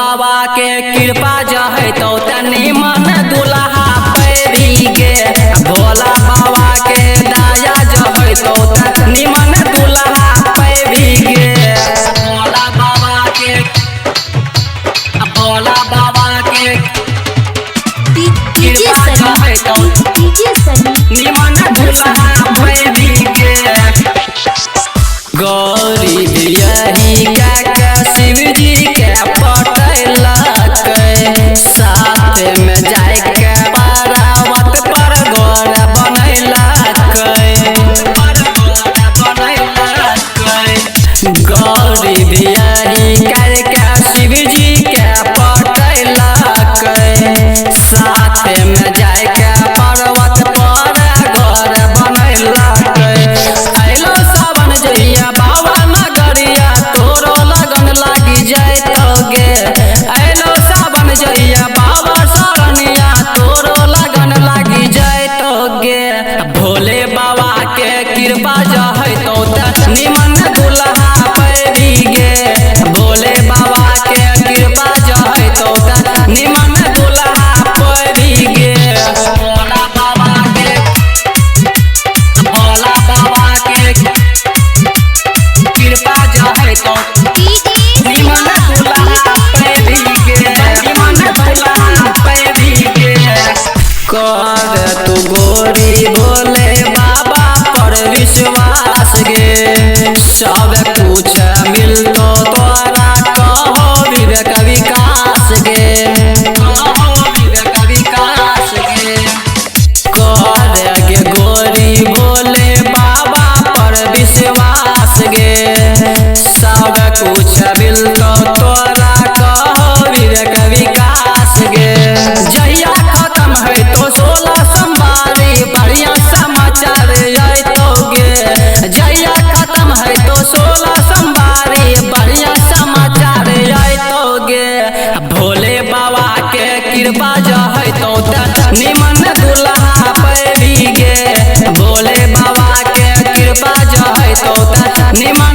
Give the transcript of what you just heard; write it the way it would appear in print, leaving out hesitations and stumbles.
बाबा के कृपा जहतो तनी मन दुल्हा पैरी गे। भोला बाबा के दया जहतो तनी मन दुल्हा पैरी गे। भोला बाबा के, भोला बाबा के डीजे सनी, डीजे सनी निमन दुल्हा पैरी गे। गौरी बियही का शिव जी के पटैलक, साथ में जाके पर्वत पर घर बनैलक। गौरी बियही के शिव जी के पटैलक, साथ में जाके पर्वत पर घर बनैलक। अइलो सावन जइया बाबा नगरिया तोरो लगन लागी जैतो गे। अइलो सावन जइया बाबा शरणिया तोरो लगन लागी जैतो गे। भोले बाबा के कृपा जहतो त निमन दुल्हा पैरी गे। भोले बाबा के कृपा जहतो त निमन दुल्हा पैरी गे। भोला बाबा के, भोला बाबा के कृपा जहतो निमन दुल्हा पैरी गे। निमन दुल्हा पैरी गे। कर तू गोरी भोले बाबा पर विश्वास गे, सब कुछ मिलतो तोरा कहो विवेक विकास गे। कहो विवेक विकास गे। कर गे गोरी भोले बाबा पर विश्वास गे, सब कुछ मिलतो तोरा कहो विवेक विकास गे। जहिया खत्म है तो 16 सोमवारी बढ़िया समाचार अयतो गे। जहिया खत्म है तो 16 सोमवारी बढ़िया समाचार अयतो गे। भोले बाबा के कृपा जहतो त निमन दुल्हा पैरी गे। भोले बाबा के कृपा जहतो त निमन